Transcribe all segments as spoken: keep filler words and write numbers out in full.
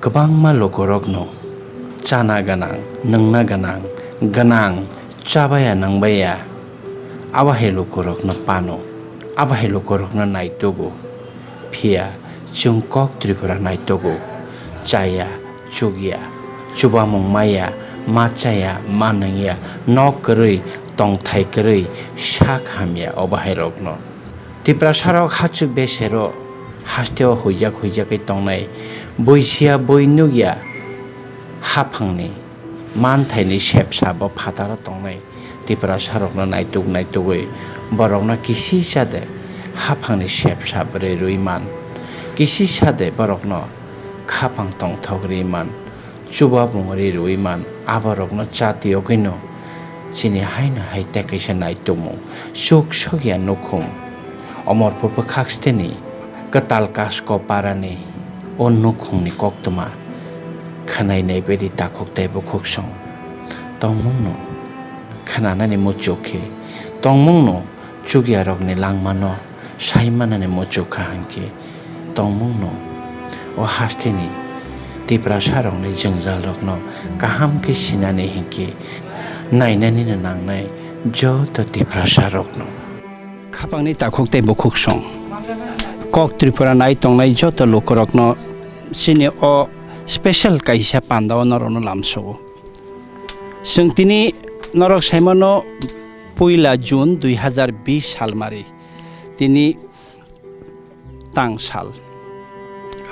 Kwbangma lukurokno chana gwnang, nwngna gwnang, gwnang chabaya nangbaya, abo hai lukurokno pano, abo hai lukurokno naitugo. Phiya chwng kok Tripura naitugo, chaya, chukya, chubamung maya, ma chaya, ma nungya, nok kwrwi, tongthai kwrwi, sak hamya obo hai rokno. Tiprasarok hachwk besero hasteo huijak huijagwi tongnai, buisiya bui nukya haphangni manthaini sepsa bo phataro tongnai. Tiprasarokno naituk naitugwi borokno kisisa de haphangni sepsa bwrwi rwi man, kisisa de borokno khapang tongthok rwi man. Chubamung ri rwi man, aborokno chati yogwino chini haino hai tei kaisa naitukmung, chuk sokya nukhung. Omorpur bwkhak steni kwtal Kasko parani o nukhungni koktwma khwnai naibaidi takhuk tei bukhuksong tongmungno khwnanani muchuk khe tongmungno chukyarokni langmano sai manani muchuk kha hinkhe tongmungno o hasteni Tiprasarokni jwngjalrokno kaham khe sinani hinkhe nainanino nangnai joto Tiprasarokno. Khapangni takhuk tei bukhuksong kok Tripura nai tongnai joto lukurokno chini o special kaisa pandao norokno lamsogo. Chwng tini norok saimano puila June dui hazar bish salmari. Tini tang sal,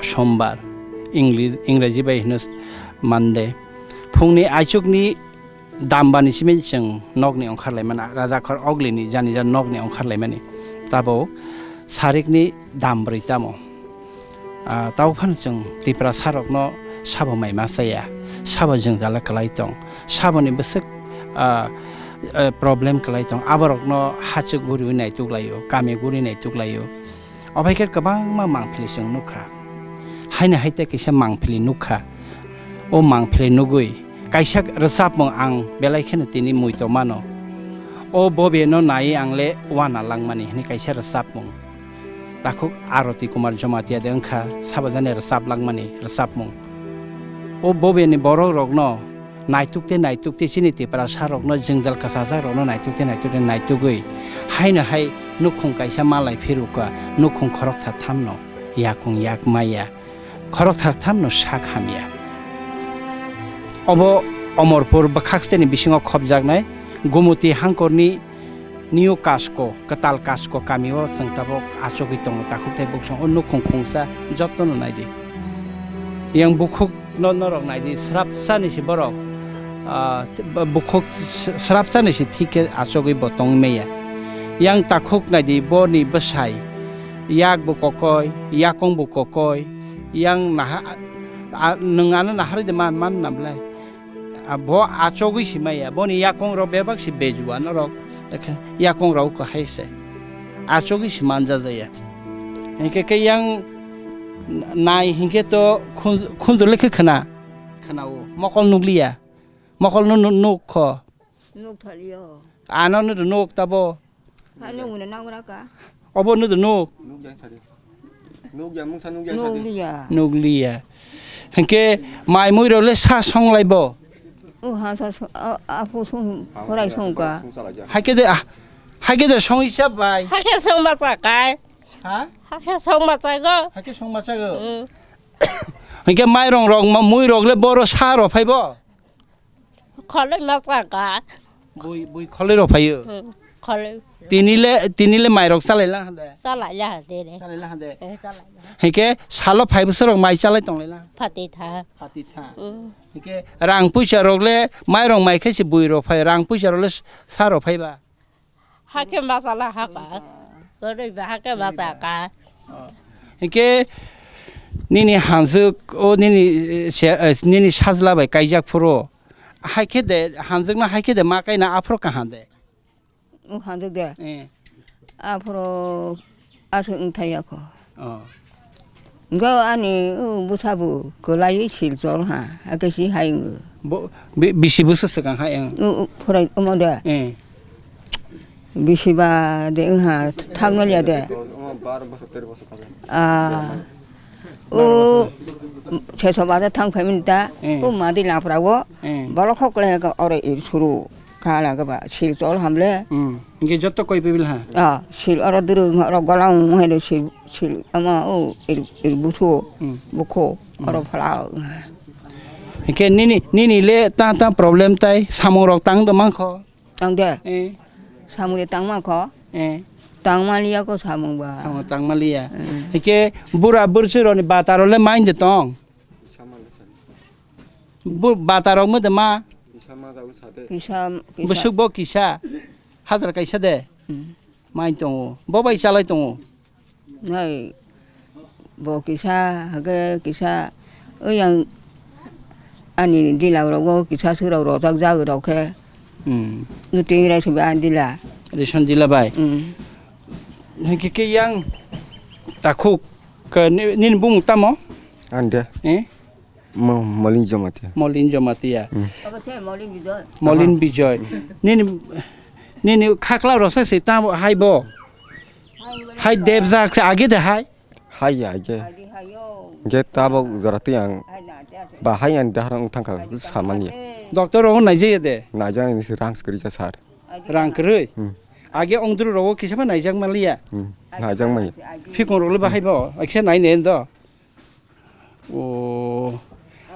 sombar, Ingli-, Ingreji bai hino Monday. Phungni aichukni dambani simi chwng nokni ongkhar laimani, rajakhor oglini jani ja nokni ongkhar laimani. Tabuk sarikni dam brwi tamo. Ah, tabuk phano chwng Tiprasarokno sabo mai ma chaya, sabo jwngjala kwlai tong, saboni bwswk, ah, eh, problem kwlai tong, aborokno hachwk guriwi naituk laio, kami guri naituk laio. Obo hai khe kwbangma mangpili chwng nukha. Haino hai tei kisa mangpili nukha. O mangpili nugwi kaisa rwchapmung ang belai kheno tini muitu mano. O Bobeno naiwi ang le uana langmani hwnwi kaisa rwchapmung. Takhuk Aroti Kumar Jamatia de wngkha sabajani rwchap langmani rwchapmung. O Bobeni borok rokno naituk tei naituk tei chini Tiprasa rokno jwngjal kwchajak rokno naituk tei naituk tei naitugwi haino hai nukhung kaisa malai phirukha, nukhung khorokthar thamno yakung yak maya, khorokthar thamno sak hamya. Obo Omorpur bwkhak steni bisingo khopjaknai Gumuti hangkorni New Kasko, kwtal Kasko kamio chwng tabuk achugwi tongo, takhuk tei buksong o nukhung khungsa jotono naidi. Yang bukhuk no norok naidi, srapsani si borok, ah, bukhuk srapsani si thik khe achugwi bo tongwi maya. Yang takhuk naidi, boni bwsai, yak bo kokoi, yakong bo kokoi, yang naha, a, nwng ano naharwi de man, man na belai. A, bo achugwi si maya, boni yakong rok bebak si bejua norok, yakong rok ko hai se. Achugwi si manja jaya. Hinkhe khe yang nai hinkhe to khun-, khunjur le khe khna. Khna o. Mokol nukliya. Mokol no nu-, nuk kho. Nuk thaliyo. Ano no nuk tabo. Ano wngna nang gra ka. Obo no nuk. Nuk yang sadi. Nuk yang mungsa nuk yang sadi. Nuk liya. Nuk liya. Hinkhe mai mui rok le sa song lai bo. O ha sa so-, a, a phu song, khorai song ka. Hai khe de, ah, hai khe de song isa bai. Hakhe song ma cha kai. Ha? Hakhe song ma cha go. Hakhe song ma cha go. Mm. Hinkhe mairong rok, ma-, mui rok le boro sa rok phai bo? Kholoi ma cha ka. Bui, bui kholoi rok phaio? Hmm, kholoi. Tini le, tini le mai rok chalai la hande? Chalai la hande re. Chalai la hande? Eh, chalai la. Hinkhe salo phai bwswk rok mai chalai tong lai la? Phati tha. Phati tha. Hmm. Hinkhe rang puisa rok le mairong mai khe se bui rok phai, rang puisa rok le sa rok phai ba? Hakhe masala haka. Kwrwi ba hakhe masaka. Oh. Hinkhe nini hanjwk o nini, eh, se, eh, nini sajla bai kaijak phuru. Haikhe de hanjwkno haikhe de ma kaina aphuru kaham de. O hanjwk de. Eh. Aphuru aswk wngthai yakho. Oh. Go ani, o, bwsa bo kwlaiwi Silchar ha, hakhe si hai wngo. Bo, bi-, bisi bwswk swkang hai ang? O, o, phurai omo de. Eh. Bisi ba de wngha, thangna liya de. Ah. O, baro bosor. Seso bajar thang phaimani ta, Hmm. O madi lapra o, Hmm. Borok khok le ka oro ir suru, kala ka ba, sil chol hamle. Hmm. Hingke joto koi pibil ha? Ah, sil oro duru, oro golang hai do sil, sil ama o ir, ir busu, Hmm. Bukho, oro Hmm. phala. Hingke nini, nini le tang tang problem tai, samung rok tang do mangkho? Tang de. Eh. Samung de tang mangkho? Eh. Tang maliya ko samung ba. Samung tang maliya. Eh. Hingke bura bursi roni bata role main de tong? Bu-, bata rok mode ma? Kisa ma jago sa de. Kisa, kisa. Busuk bo kisa. Hajar kaisa de. Hmm. Mai tongo. Bo bai chalai tongo. Nai bo kisa, hake kisa. Oi yang ani dila rok bo kisa sura rok jak jak rok khe. Hmm. Nuting rai se ba dila. Rison dila bai. Hmm. Hake ke yang takhuk ke ni, nini bumung tamo? Ande. Eh? Mo-, Molin Jamatia. Molin Jamatia. Hmm. Abo se Molin Bijoy. Molin Aha. Bijoy. Nini, nini khakla rasa se tamo hai bo. Hai debjak se age de hai. Hai ya age. Age hai yo. Ge tabo jora tu yang. Hai na, te ase. Ba hai yang dahar wng thangkha samani. Doctor rok naijaya de. Naijak ni se rang skri ja sar. Rang kwrwi. Hmm. Age ongdru rogo kisa ba naijak maliya. Hmm. Naijak mai. Phikong rok le bahai bo. Akse nai ne do. O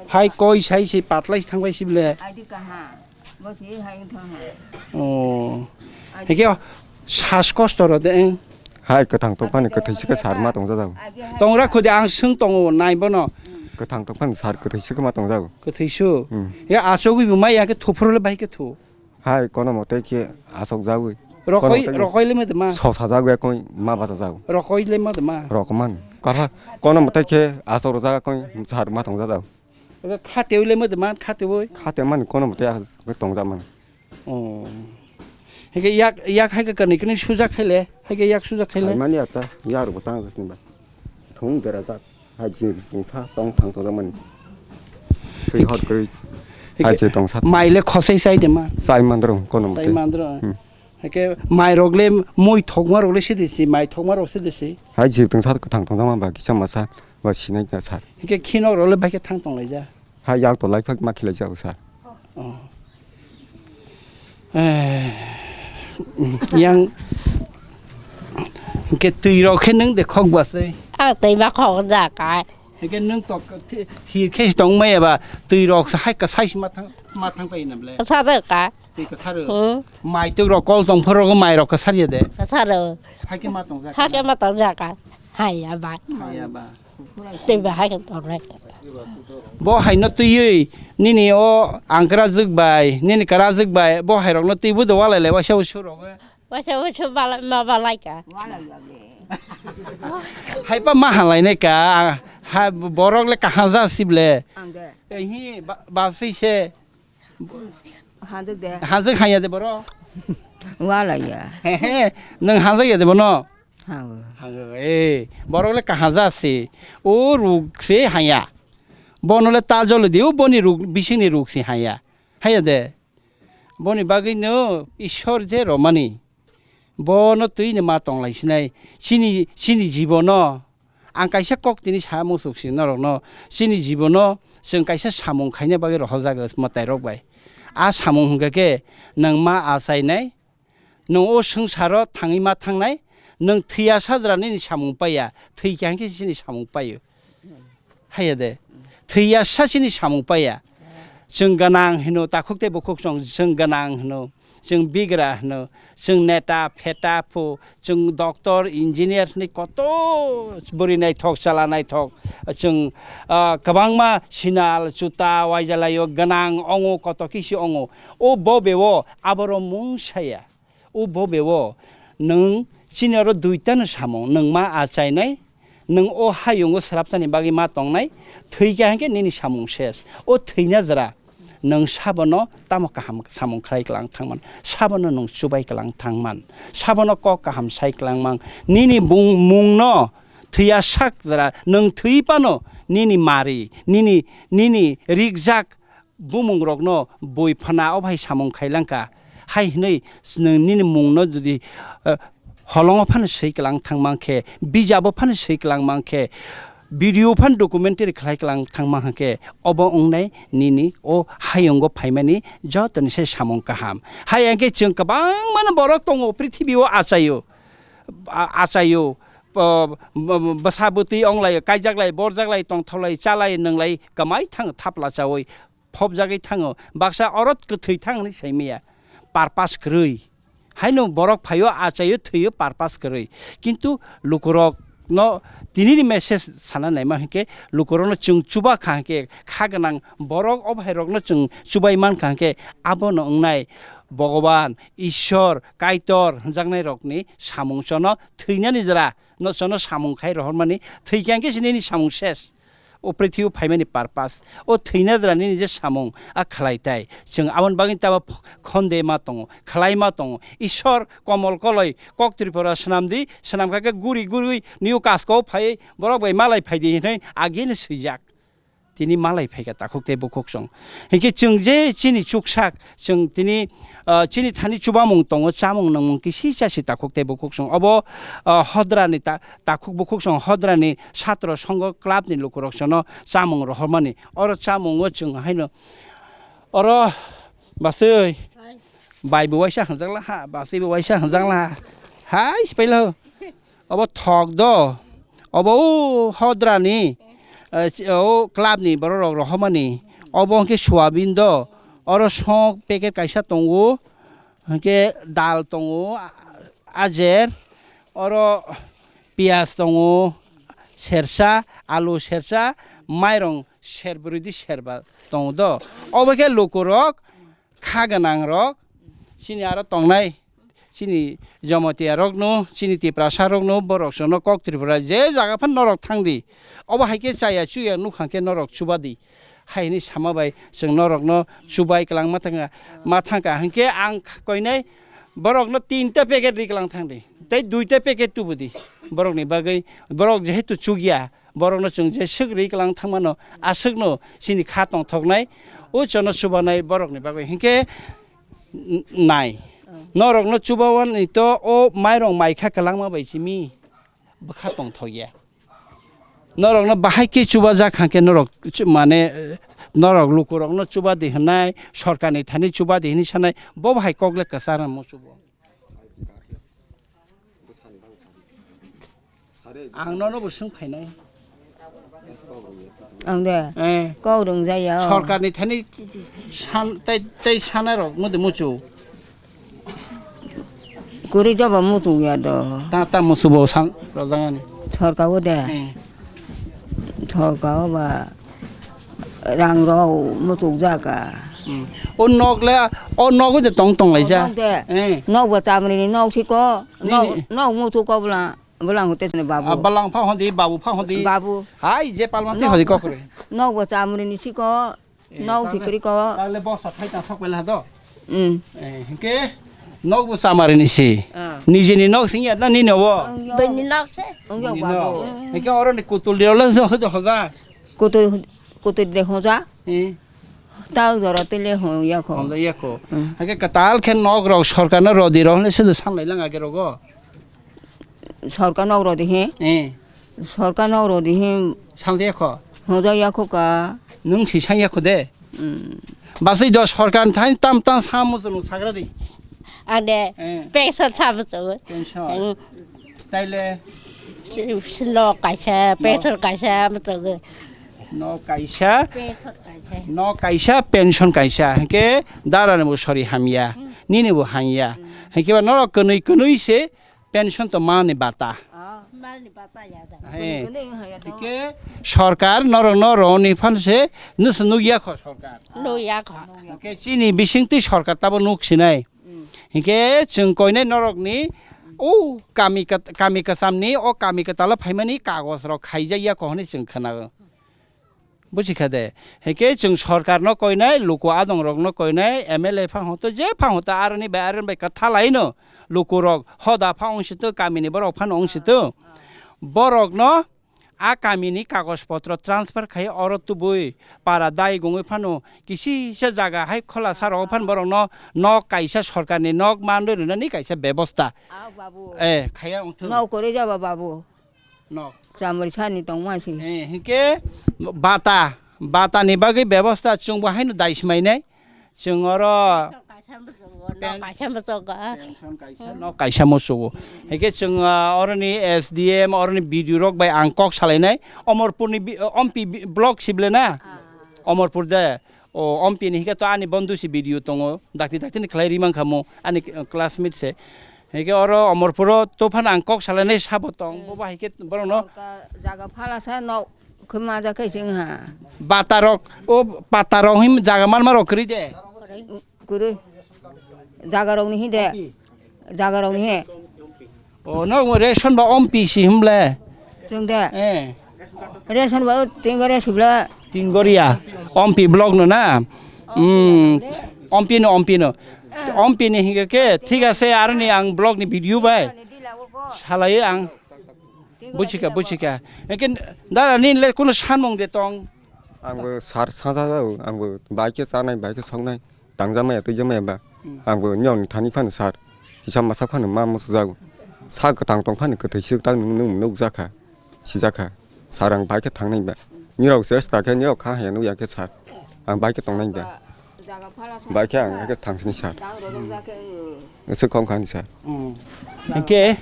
hai koi sai se patlai thangbai sible. Aidi kaha. Bo se hai thang ha. O. Aidi. Heke sas kosto ro de. Hai kwthang tongphani kwthai sika sar ma tongjago. Tongra khudi ang swng tongo nai bono. Kwthang tongphani sar kwthai sika ma tongjago. Kwthai su. Hmm. Ya asogwi bo mai ya ke thupro le bai ke thu. Hai, kono mote khe asok jagwi. Rokoi, kono mote khe rokoi le mode ma? Sok sajagwi koi ma bacha jago. Rokoi le mode ma? Rokman. Kaha, kono mote khe asok rojak koi sar ma tong jago. Ebe khatewi le mode ma, khatewi? Khate man kono mote as-, koi tong jak man. Oh. Hege yak, yak hai ke kani kani sujak hai le, hai ke yak sujak hai le. Hai mani ata, yak rok tang jas ni ba. Thung dera jak. Hai je tong sa tong thang tong mani. Twi hot kri. Hai je tong sa. Mai le khosai sai de ma. Sai mandro kono mote. Sai mandro. Hmm. Hake mai rok le mui thokma rok le sidi si, mai thokma rok sidi si. Hai je tong sa thang tong ma ba kisa masa ba sinai ta sar. Hake khinok rok le bai khe thang tong lai ja. Hai yak to lai phak ma khilai ja sar. Oh. Eh, yang ke twi rok khe nung de khok ba se. Ah, twi ma khok ja ka. Ke nung to thi-, thir khe tong ma ya ba twi rok sa hai ka sai ma thang, ma thang pai na ble. Sa de ka. Twi ka sar. Hmm. Mai twi rok kol tong phor rok mai rok ka sar ya de. Ka sar. Hai ke ma tong ja. Hai ke ma tong ja ka. Hai ya ba. Hai ya ba. Tei bahai khe tongnai. Bo hai no twiwi nini o ang kwrajwk bai, nini kwrajwk bai, bo hai rok no twibo de walai lai waisa wasu rok. Waisa wasu bala-, ma balai ka. Hai pa ma halai nai ka, ha borok le kaham ja sible. Ang de. Ei hi ba, ba si se. Hanjak de. Hanjak hanya de boro. Wala ya. Nang hanjak ya de bono. Hango. Hango, eh, borok le kaha ja se. O ruk se hanya. Bono le ta jolo de, o boni ruk, bising ni ruk se hanya. Haya de. Boni bagwi no Ishwar je romani. Bono twi ni ma tong lai sinai. Chini, chini jibono. Ang kaisa kok tini sa muchuk si norokno, chini jibono chwng kaisa samung khaina bagwi rohorjago mwtairok bai. A samung hwnkha khe nwng ma achainai, nwng o swngcharo thangwi ma thangnai, nwng thwiya sajra nini samung paiya, thwikha hwnkhe chini samung paio. Haiya de, thwiya sa chini samung paiya. Chwng gwnang hino takhuk tei bukhuk chwng, chwng gwnang hino. Chwng bigra hwno, chwng neta, pheta, phu, chwng doctor, engineer hwnwi koto bwrwi naithok, chwla naithok, chwng, ah, kwbangma sinal, chuta, waijalaio gwnang ongo, koto kisi ongo. O bo beo aboro mung saya. O bo beo nwng chini oro duitano samung, nwng ma achainai, nwng o hayungo swrapchani bagwi ma tongnai, thwikha hwnkhe nini samung ses. O thwina jora, nwng sabono tamo kaham samung khlai klang thangman, sabono nwng chubai klang thangman, sabono kok kaham sai klangmang, nini bung-, mungno thwiya sak jora, nwng thwi phano nini mari, nini, nini rikjak, bumung rokno bui phana o bai samung khai langkha. Hai hwnwi nwng nini mungno jodi, eh, holongo phano swi klang thang mankhe, bijabo phano swi klang mankhe, Video phan documentary khlai klang thangma hwnkhe obo wngnai nini o hayungo phaimani jotoni se samung kaham. Hai hwnkhe chwng kwbangmano borok tongo prithibio achaio. A-, achaio. Bo-, bo-, bwsa bwtwi onglaio, kaijaklai, borjaklai, tongthoklai, chalai, nwnglai, kwmai thang thapla chaui phobjagwi thango. Baksa oro kwthwi thang hwnwi saimaya. Purpose kwrwi. Haino borok phaio, achaio, thwio, purpose kwrwi. Kintu lukurokno tinini message sana naima hwnkhe lukurokno chwng chuba kha hwnkhe kha gwnang borok o bhairokno chwng chubai man kha hwnkhe abono wngnai Bhogoban, Ishwar, Kaitor hwnjaknairokni samung chono thwinani jora no chono samung khai rohormani thwikhe hwnkhe se nini samung ses. O prithibi phaimani purpose, o thwina jora nini je samung a khlai tai. Chwng aboni bagwi tamo khonde ma tongo, khlai ma tongo. Ishwar komol koloi kok Tripura swnamdi, swnamkha khe guri guri new kasko phai borok bai malai phaidi hinwi agini swijak. Tini malai phaikha takhuk tei bukhuk song. Hinkhe chwng je chini chuksak, chwng tini, ah, chini thani chubamung tongo, chamung nangmung kisi chasi takhuk tei bukhuk song. Obo, ah, hodrani ta-, takhuk bukhuk song hodrani satro songho club ni lukurok sono chamung rohormani. Oro chamungo chwng haino oro basui bai bo waisa hanjakla ha, basui bo waisa hanjakla ha. Hai sipaila. Obo thok do. Obo o hodrani, eh, o club ni borok rok rohormani. Obo hwnkhe soyabin do. Oro song packet kaisa tongo. Hwnkhe dal tongo, a-, ajer. Oro piyaj tongo, sersa, alu sersa, mairong serbrwi di serba tongo do. Obo khe lukurok kha gwnang rok, chini aro tongnai, chini Jamatia rokno, chini Tiprasa rokno, borok sono kok Tripura je jaga phan norok thangdi, obo hai khe chaya chuya nukha khe norok chubadi, hai hwnwi sama bai chwng norokno chubai kwlangma thangkha, ma thangkha. Hinkhe ang koinai borokno tinta packet ri kwlang thangdi, tei duita packet tubudi borokni bagwi, borok jehetu chukya, borokno chwng je swk ri kwlang thangmano, aswkno chini kha tongthoknai, o chono chubanai borokni bagwi. Hinkhe n-, nai. Norokno chubawani to o mairong mai kha kwlangma bai simi bwkha tongthokya. Norokno bahai khe chubajak hwnkhe norok chu-, mane, norok lukurokno chubadi hwnai, sorkarni thani chubadi hwnwi sanai, bo bahai kokle kwchar muchugo. Ang nono bo swng phainai. Ang de. Eh. Kok rwng jaya. Sorkarni thani san-, tei, tei sana rok mudu muchu. Kuri joba muchu ya do. Ta, ta muchu bo sang rojangani. Sorkar o de. Eh. Sorkar o ba. Rang rok muchuk jaka. Hmm. O nok le, o nogo de tong tong lai ja. Nok de. Eh. Nok bo chamri ni nok siko. Ni, nok, ni. Nok muchuk ko bwla, bwla hote sene babu. Ah, balang pha hondi, babu pha hondi. Babu. Hai, je palmati nok hondi kokre. Nok bo chamri ni siko, eh, nok sikri ko. Tale bosa thai ta sok pela do. Hmm. Eh, hingke nok bo chamari ni si. Ah. Nijini nok sing ya na nini obo? Bini nok se. Ongyo babu. Hingke oro ni kutul di ola so hoja hoja. Kutul, kutul de hoja. Eh. Ta jora tele ho ya ko. Hoja ya ko. Hmm. Hingke katal khe nok rok sorkar no rodi rok ne se san lai lang age rogo. Sorkar nok rodi he. Eh. Sorkar nok rodi he. Sang ya ko. Hoja ya ko ka. Nung si sang ya ko de. Hmm. Basai do sorkar thani tam tam sam mo sunu sagra di. Ane, eh, pension sabu chungo. Pension. Hmm. Taile? No kaisa, no, pension kaisa, muchungo. No kaisa? Pension kaisa. No kaisa, pension kaisa. Hingke dara ni bo sori hamya. Hmm. Nini bo hamya. Hmm. Hingke ba norok kwnwi kwnwi se pension to mani bata. Ah. Mani bata ya da. He. Kwnwi kwnwi hamya to. Hingke sorkar norok no roni phan se nus nugya kho sorkar. Nugya kho. Hingke chini bising twi sorkar tabo nuk sinai. Hinkhe chwng koinai norokni o kami kat-, kami kwchamni o kami kwtalo phaimani kagoj rok khaijak ya kok hwnwi chwng khwnao. Buji kha de? Hinkhe chwng sorkarno koinai, luku adongrokno koinai, M L A pha hwn to, je pha hwn to, aroni bai, aroni bai kwtha laino lukurok hoda pha wng si to, kamini borok phano wng si to. Borokno a kamini kagoj potro transfer khai oro tubui para dai gungui phano kisisa jaga hai khola saro phan borokno nok kaisa sorkarni nok manwi rwnani kaisa bebosta. Ah, babu. Eh, khaya wngthung. Nok kwrwi jaba, babu. Nok. Chamari sani tongma si. Eh, hinkhe bata, bata ni bagwi bebosta chwng bo haino dai smainai. Chwng oro Kaisa bwsongo, nok kaisa bwsongo. Pension kaisa, nok kaisa musugo. Hinkhe chwng, ah, oroni S D M, oroni B D O rok bai ang kok salainai. Omorpurni bi-, Ompi bi-, block sible na? Omorpur de. O, Ompi ni hinkhe to ani bondhu si B D O tongo. Dakti dakti ni khlai ri mankha mo, ani, eh, classmate se. Hinkhe oro Omorpuro to phano ang kok salainai sabo tong. Bo ba hinkhe borokno Jaga phalasa nok. Khe maja khe se wngha. Batarok, o patarok him jaga manmarok kwrwi de? Kwrwi. Jagarokni hi de? Jagarokni hi. O, no, ration ba Ompi si himle? Chwng de? Eh. Ration ba o Tinggoria sibla. Tinggoria. Ompi block no na? Hmm. Ompi no, Ompi no. Ompi ni hinga ke, thik ase, aroni ang block ni B D O bai. Salai ang. Buchika, buchika. Lekin dara nin le kuno sanmung de tong. Ang bo sar sanja jago, ang bo bai khe chanai, bai khe soknai, tangjakmaya, twijakmaya ba. Hmm. Ang bo nyong thani phano sar. Kisa masa phano ma musu jago. Sa kwtang tong phano kwthwi swk tak nung, nung, nukjakha. Sijakha. Sar ang bai khe thangnai ba. Nirok se sta khe nirok kha haya nukya khe sar. Ang bai khe tongnai ba. Bai khe ang hai khe thangsini sar. Swk khong khani sar. Hmm. Hingke,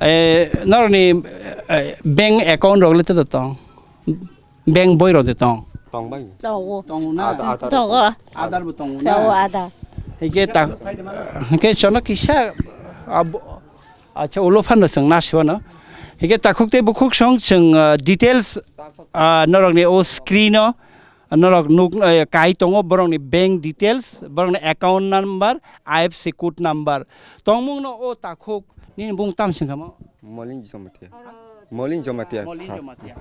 eh, noroni, eh, bank account rok le tong? Bank boi rok de tong? Tong bai. Tongo. Tongo na? Ada, ada. Tongo. Adar bo tongo na? Tongo, ada. Hingke ta, hingke chono kisa, abo, acha, ulo phan no chwng na siwano. Hingke takhuk tei bukhuk song chwng, ah, details, ah, norok ni o screen o, norok nuk, eh, kai tongo borok ni bank details, borok ni account number, I F S C code number. Tongmung no o takhuk nini bung tam sing kamo? Molin Jamatia. Molin Jamatia, Molin sir. Jamatia.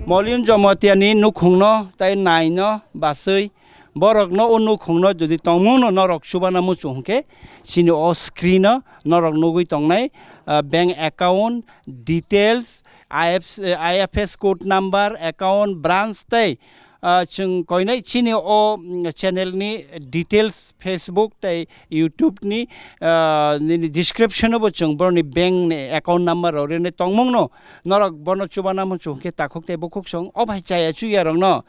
Molin Jamatia ni nukhung no, tai nai no, basui. Borok no o nukhung no jodi tongmung no norok chubana muchung hwnkhe, chini o screen no norok nugui tongnai, ah, bank account, details, I F, I F S code number, account, branch tei, ah, chwng koinai chini o, mm, channel ni details, Facebook tei YouTube ni, ah, nini description o bo chwng borok ni bank ni account number rok rinai tongmung no norok bono chubana muchung khe takhuk tei bukhuk song o bai chaya chuya rok no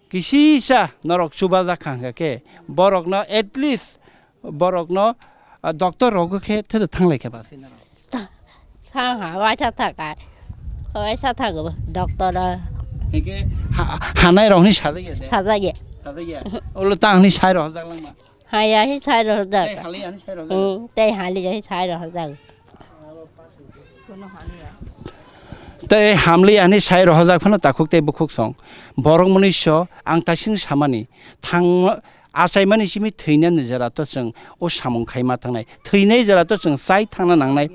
kisisa norok chubajak kha hwnkha khe borok no at least borok no, ah, doctor rok khe theda thanglai khe ba. Thang ha, waisa thaka. Waisa thaka, doctor. Hingke ha-, hanai rok ni sajak ya de? Sajak ya. Sajak ya. Ulo tang ni sai rok jak langma. Haya hi sai rok jak. Tei hali ani sai rok jak. Hmm, tei hali ya hi sai rok jak. Tei hamli ani sai rok jak phano takhuk tei bukhuk song. Borok mwnwi so ang taising samani thang Achaimani simi thwinani jora to chwng o samung khaima thangnai. Thwinai jora to chwng chai thangna nangnai.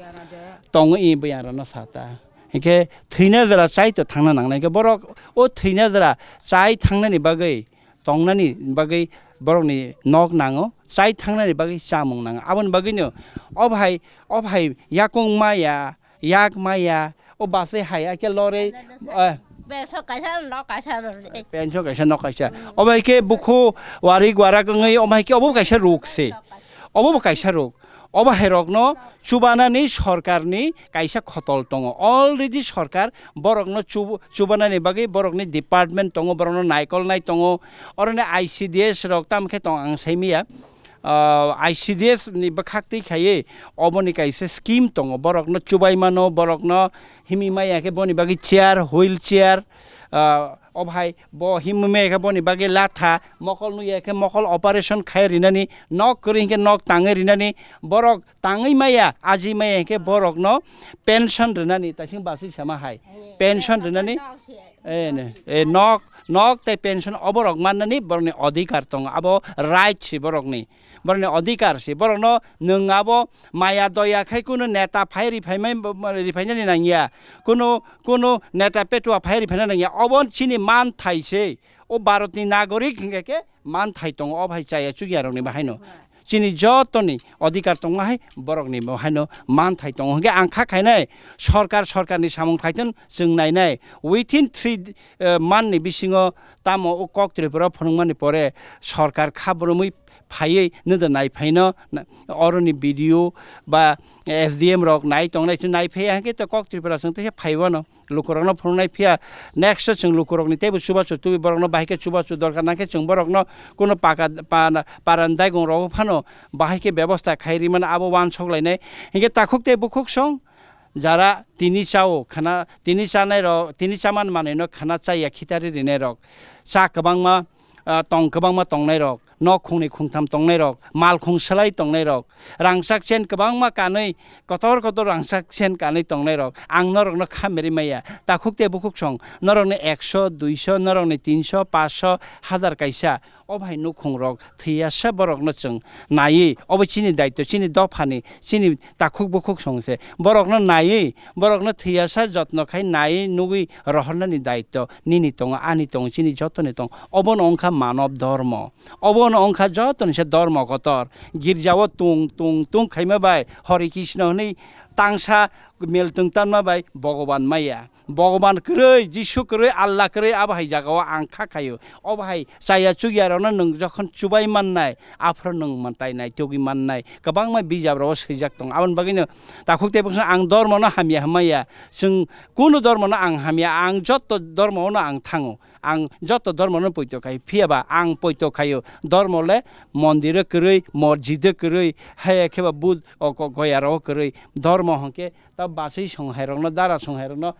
Tongo i bwyangrokno sa ta. Hinkhe thwina jora chai to thangna nangnai. Hinkhe borok o thwina jora chai thangnani bagwi, tongnani bagwi borokni nok nango. Chai thangnani bagwi chamung nango. Aboni bagwino o bahai, o bahai yakung maya, yak maya, o bus-wi hai ya khe lorwi, eh, Pension kaisa, nok kaisa rw-, eh. Pension kaisa, nok kaisa. Obo hai khe bukhu warik warak wngwi, omo hai khe obo kaisa ruk se. Obo bo kaisa ruk. Obo hai rokno chubanani sorkarni kaisa khotol tongo. Already sorkar borokno chu-, chubanani bagwi borokni department tongo, borokno naikolnai tongo. Oroni I C D S rok tamo khe tong ang sai manya. Ah, I C D S ni bwkhak twi khaiwi oboni kaisa scheme tongo, borokno chubai mano, borokno himwi maya khe boni bagwi chair, wheel chair, ah, o bahai bo himwi maya khe boni bagwi latha, mokol nukya khe mokol operation khai rinani, nok kwrwi hinkhe nok tangwi rinani, borok tangwi maya, aji maya hinkhe borokno pension rinani, taising basui sama hai pension rinani. Eh, ne, eh, nok, nok tei pension oborok mannani borokni odhikar tongo. Abo right si borokni. Borokni odhikar si. Borokno nwng abo maya doya khai kunu neta phai riphaimai, riphainani nangya. Kunu, kunu neta petua phai riphaina nangya. Obo chini manthai se. O Bharatni nagorik hinkhe khe manthai tongo. O bahai chaya chukya rokni bahaino. Chini jotoni odhikar tongma hai borokni bo haino manthai tongo. Hinkhe ang kha khainai sorkar, sorkarni samung khaitun chwng nainai. Within three, eh, month ni bisingo tamo o kok Tripura phunukmani pore sorkar kha boromwi phaiwi nokda nai phaino na-, oroni B D O ba S D M rok nai tongnai, chwng nai phaiya hwnkhe to Kok Tripura chwng teisa phaiwano. Lukurokno phunuknai phiya, next o chwng lukurokni teibo chubachu tubui borokno bahai khe chubachu dorkar nangkhe chwng borokno kuno paka, pana, paran daigung rogo phano bahai khe bebosta khai rimano abo uansuk lainai. Hinkhe takhuk tei bukhuk song jara tini chao khana, tini chanai rok, tini chaman manwino khana chaya khitari rinai rok, cha kwbangma, ah, tong kwbangma tongnai rok, nok khungni khungtham tongnai rok, mal khung swlai tongnai rok, rangchak chen kwbangma kanwi, kotor kotor rangchak chen kanwi tongnai rok, ang norokno kha meri maya. Takhuk tei bukhuk song, norokni ekso, duiso, norokni tinso, paso, hazar kaisa, o bhai nukhung rok thwiya sa borokno chwng naiwi, obo chini daityo, chini dophani, chini takhuk bukhuk song se. Borokno naiwi, borokno thwiya sa jotno khai naiwi nugwi rohornani daityo nini tongo, ani tongo, chini jotoni tongo. Obono wngkha manob dhormo. Obono wngkha jotoni se dhormo kotor. Girjao tung, tung, tung khaima bai Hare Krishna hwnwi tangsa meltwng tanma bai Bhogoban maya. Bhogoban kwrwi, Jisu kwrwi, Allah kwrwi, abo hai jagao ang kha khaio. Obo hai chaya chukya rokno nwng jokhon chubai mannai, aphuru nwng mwtai nai, tugwi mannai. Kwbangma bijap rogo swijak tongo. Aboni bagwino takhuk tei bukhuk ang dhormono hamya hwnmaya. Chwng kunu dhormono ang hamya, ang jotto dhormono ang thango. Ang jotto dhormono poito khai, phiya ba ang poito khaio. Dhormo le mondiro kwrwi, mosjido kwrwi, haya khe ba Bud-, o, ko-, goya rogo kwrwi. Dhormo hwnkhe ta bachwi songhairokno, dara songhairokno,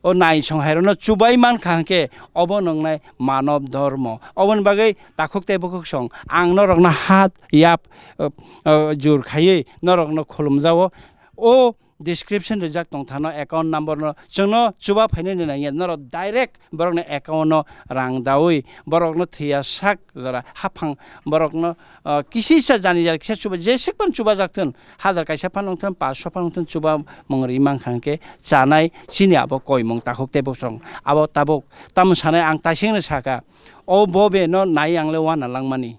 o nai songhairokno chubai mankha hwnkhe obo nwngnai manob dhormo. Oboni bagwi takhuk tei bukhuk song ang norokno hat yap, o, o, jur khaiwi norokno khulumjao. O description rijak tongthano account number no chwngno chuba phainani nangya norok direct borokni account no rang dawi borokno thwiya sak jora haphang borokno, ah, kisisa jani jani kisa chuba jeswk phano chuba jak thun, hazar kaisa phano wng thun, paanch sho phano wng thun, chuba mung ri mankha hwnkhe chanai chini abo koimung takhuk tei bosong abo tabuk tamo sanai ang taisingno saka o bo be no nai ang le wana langmani.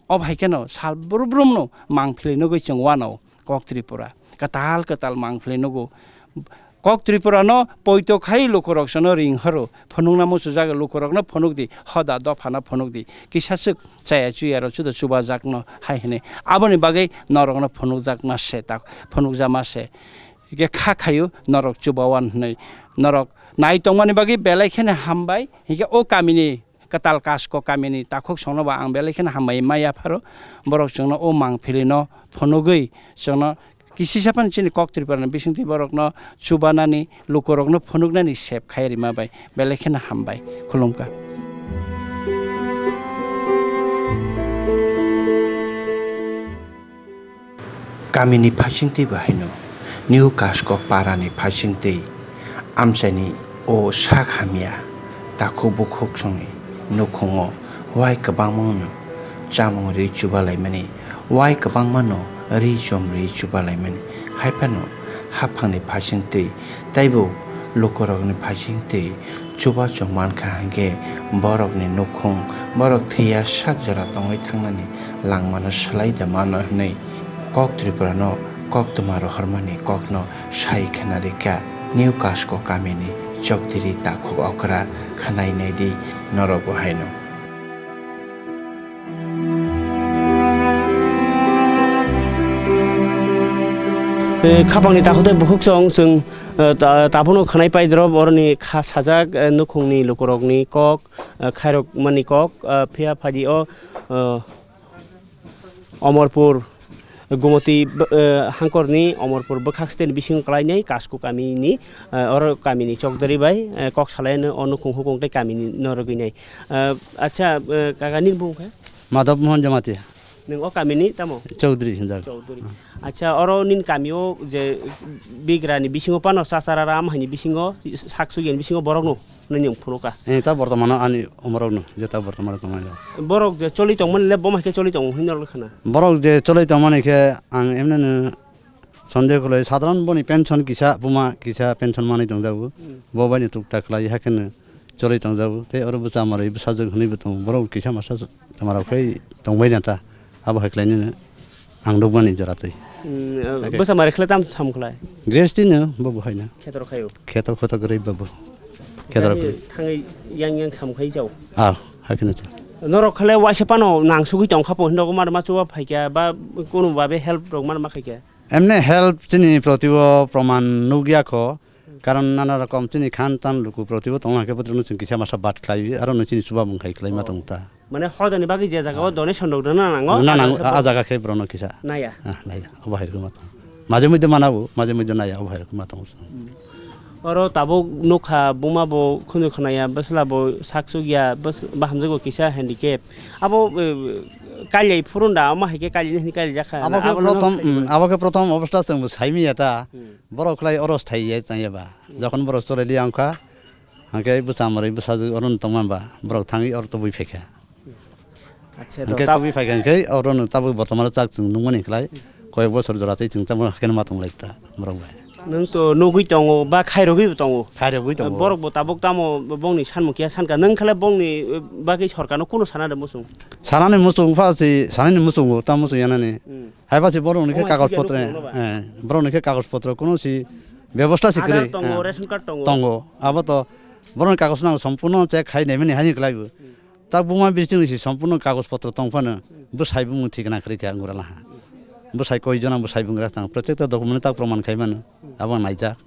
Obo hai kheno sal brum brum no mangpili nugwi chwng uanao Kok Tripura. Kwtal kwtal mangpili nugo. Kok Tripura no poito khai lukurok sono ring horo. Phunukna muchujak lukurok no phunuk di. Hoda dopha no phunuk di. Kisa swk chaya chuya rok chuda chuba jak no hai hwnwi. Aboni bagwi norok no phunukjak ma se tak phunukjak ma se. Hike kha khayu norok chuba wan hwnwi. Norok nai tongmani bagwi belai kheno hambai. Hike o kamini kwtal Kasko kamini takhuk songno bo ang belai kheno hambai ma yapharo. Borok chwngno o mangpili no phunugwi chwngno kisisa phano chini Kok Tripura ni bisingtwi borokno chubanani, lukurokno phunuknani sep khai rima bai belai kheno hambai. Khulumkha. Kamini phaisingtwi bahaino New Kasko parani phaisingtwi amchaini o sak hamya takhuk bukhuk songni nukhungo wai kwbangmano chamung rwi chubalaimani, wai kwbangmano ri chom rwi chubalaimani, haiphano haphangni phaisingtwi teibo lukurokni phaisingtwi chubachu mankha hwnkhe borokni nukhung, borok thwiya sak jora tongwi thangnani langmano swlai da mano hwnwi Kok Tripura no koktwma rohormani kokno sai khna rikha New Kasko kamini Chokdiri takhuk okra khwnai naidi norokbo haino. Eh, khapangni takhuk tei bukhuk chwng, chwng, eh, ta-, tabuno khwnai paidrop oroni kha sajak, eh, nukhungni lukurokni kok, eh, khairokmani kok, eh, phiya phadi o, eh, Omorpur, Gumoti, eh, hangkorni Omorpur bwkhak steni bisingo kwlainai Kasku kamini, eh, oro kamini chokdari bai, eh, kok salaino o nukhung hukung tei kamini norogwinai. Eh, acha, eh, kaka nini bumung khe? Madhab Mohan Jamatia. Nwng o kamini tamo? Chaudhary hinjak. Chaudhary. Acha, oro nini kamio je bigrani bisingo pano chachara ram haini bisingo sak sugyan bisingo borokno nini phunukha. Eh, ta bortomano ani omorokno, je ta bortomano tongmani. Borok je choli tongmani le boma khe choli tongo hinwi norok khna. Borok je choli tongmani khe ang emneno Sonde khwlai sadharan boni pension kisa buma kisa pension manwi tongjago. Hmm. Bo bai no tuktak khlai hakhe no choli tongjago. Tei oro bwsa mwrwi bwsajwk hwnwi bo tongo. Borok kisa masa tongmarok khai tongbai na ta. Abo hai khlai nini ang nukmani jora twi. Hmm, okay. Bwsa mwrwi khlai tam sam khlai? Gresti no bo bo hai na. Khetor khayo? Khetor khotor kwrwi bo bo. Khetor kwrwi. Thangwi yang yang sam khai jao? Ah, hakhe no. Norok khale waisa phano nangsugwi tongkha po hinwi rok ma chuba phaikha ba kunu babe help rok ma khaikha. Emne help chini protibo proman nukya kho, karon nana rokom chini khan tan luku protibo tongna khe botrokno chwng kisa masa bat khlaiwi aro no chini chuba mung khai khlaima tongta. Mane hodani bagwi je jagao donation rok rwna nango, na nang a jaga khe borokno kisa naya. Ah, naya obo hai rwma tong. Maje muide manabo, maje muide naya obo hai rwma tong. Oro tabuk nukha buma bo khunju khnaya bwsla bo sak sukya bwsla bo hamjakgo kisa handicap. Abo, eh, kailai phurunda omo hai khe kailai ni hwnwi kailai jakha. Abo khe prothom, abo khe prothom obostha chwng bo saimanya ta. Borok khlai oro thai ya tang ya ba. Jokhon borok chorali ang kha, hwnkhe bwsa mwrwi bwsajwk oro no tongma ba borok thangwi oro tubui phaikha. Acha, hwnkhe to tab- tubui phaikha hwnkhe oro no tabuk bortomano chak chwng nukmani khlai koyek bosor jora tei chwng tamo hakheno ma tong lai ta borok bai. Nwng to nugwi tongo ba khairogwi bo tongo. Khairogwi tongo. Borok bo tabuk tamo bongni sanmung kiya sankha, nwng khlai bongni, eh, bagwi sorkarno kuno sana de muchung. Sanani muchung pha si, sanani muchungo ta muchung yanani. Hmm. Haiba si borokni khe kagoj potro, eh, borokni khe kagoj potro kuno si bebosta si kwrwi, tongo, eh, ration card tongo. Tongo. Abo to borokni kagoj nang sompurno check khai naimani haini kwlaibo. Hmm. Ta buma bising si sompurno kagoj potro tong phano bwsai bumung thikna kwrwi khe ang gura laha. Bwsai koi jona bwsai bungra tang, protekta document ta proman khai mano. Abo naijak.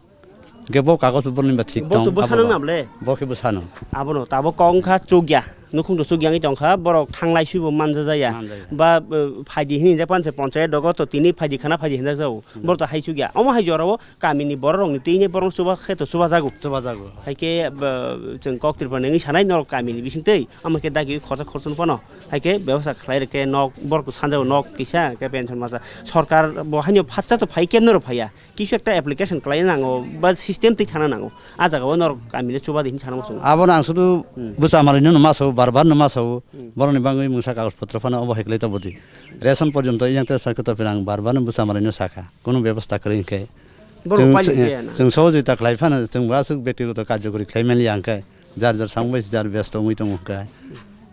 Hwnkhe bo kagoj borokni ba thik tong, bo to bwsano abo ba. Nable? Bo khe bwsano. Abono tabuk kok wngkha chukya. Nukhung to chukya wngwi tongkha, borok thanglai suibo manjajaya. Manjaya. Ba, eh, phaidi hinwi hinjak panse ponchayat dogo to tini phaidi khana phaidi hinjak jago. Hmm. Borok to hai chukya. Omo hai jorao kamini borok rokni twi hinwi borok chuba khe to chuba jago. Chuba jago. Hai khe, ba, chwng kok Tripura ni wngwi sanai norok kamini bising twi. Omo khe dagi khorsa khorsa phano. Hai khe bebosta khlai rwkhe nok borok to sanjago nok kisa khe pension masa. Sorkar bo haino phatsa to phai khe norok phaiya. Kisu ekta application khlai nango ba system twi thana nango. A jaga o norok kamino chuba di hin sana muchungo. Abo nang sudu hmm. Bwsa malai no ma sao, bar bar no ma sao. Hmm. Borok ni bangwi mungsa kagoj potro phano obo hai khlai ta bodi. Ration porjonto yang tres khe to phirang bar bar no bwsa malai no sakha. Kono bebosta kwrwi khe. Borok chwng, pali chwng, khe na. Chwng sohojogita khlai phano chwng bo aswk bektigoto karjokori khlai mali yang khe. Jar jar sang bai jar besto wngwi tongo khe.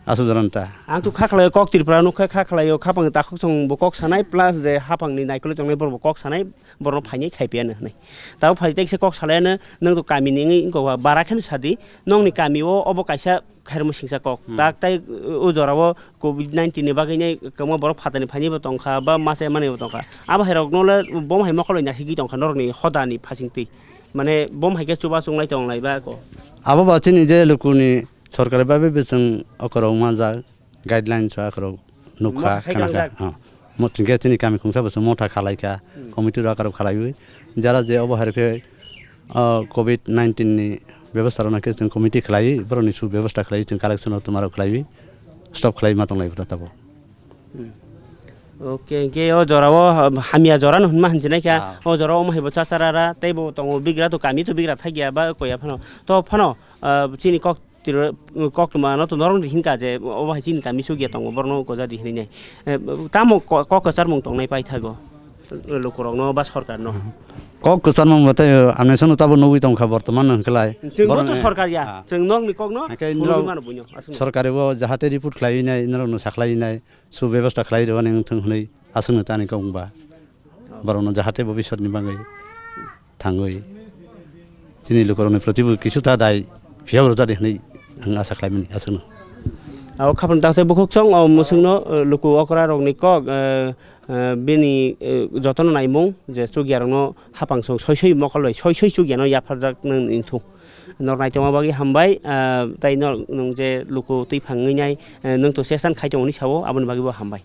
Aswk joranta. Ang to kha khlai kok Tripura no kha kha khlai o khapang takhuk song bo kok sanai plus je hapang ni naikolwi tongnai borok bo kok sanai. Borokno phainai khai piya nw hwnwi. Tabuk phai tei kisa kok salaiyano, nwng to kamini wngwi wngkha ba, bara kheno sadi, nokni kami o obo kaisa khairokma singsa kok. Hmm. Tak tai, uh, o jora o covid nineteen ni bagwi nai kwbangma borok phatani phainai bo tongkha, ba masa manwi bo tongkha. Abo hai rokno le bo hai mokol bai naisingwi tongkha norokni hodani phasing twi. Mane bo hai khe chubachu wnglai tonglai ba ko. Abo ba chini je lukuni sorkari bai bai bwswng okorok manjak. Guidelines o akhorok nukha, motha khai khanakha. Kangjak. Ah. Mo-, chwngkhe chini kami khungsa bo chwng motha khalaikha, hmm. Committee rok akhorok khalaiwi. Jara je obo hai khe, ah, covid nineteen ni bebostha rwna khe chwng committee khlaiwi, borokni su bebostha khlaiwi, chwng collection o twma rok khlaiwi, stop khlaiwi ma tonglai bwtha tabuk. Hmm. Okay, hwnkhe o jora o, ah, hamya jora no hwnma hwnjinai kha. Ah. O jora o omo hai bo chachara ra, tei bo tongo bigra to kami to bigra thakya ba koya phano. To phano, ah, chini kok Tiro, koktwma no to norok ni hinka je, obo hai chini kami sugya tongo, borok no goja di hinwi nai. Eh, tamo ko-, kok kwcharmung tongnai paithago, lukurok no ba sorkar no? Kok kwcharmung bo tei, eh, ang nai sano tabo nugwi tongkha bortoman no hwnkhe lai. Chwng bo to sorkar ya, ah. Chwng nok ni kok no hwnkhe nugwi mano buino, aswk no. Sorkari bo jahate report khlaiwi nai, norok no sakhlaiwi nai, subebostha khlai rwani wngthung hwnwi aswk no tani kok wngba. Borokno jahate bobiswtni bagwi thangwi chini lukurokni proti bo kisu ta dai phiyok rwjadi hwnwi ang asa khlaimani aswkno. Abo khapang dakte bukhuk chwng o mwswkno, eh, luku okra rokni kok, eh, eh, bini, eh, jotono naimung je chukya rokno hapang song soi soi mokol bai soi soi chukya no yapharjak nang wngthung. Norok naitongma bagwi hambai, eh, tei norok nwng je luku twi phangwi nai, eh, nwng to session khai tongo hwnwi sao aboni bagwi bo hambai.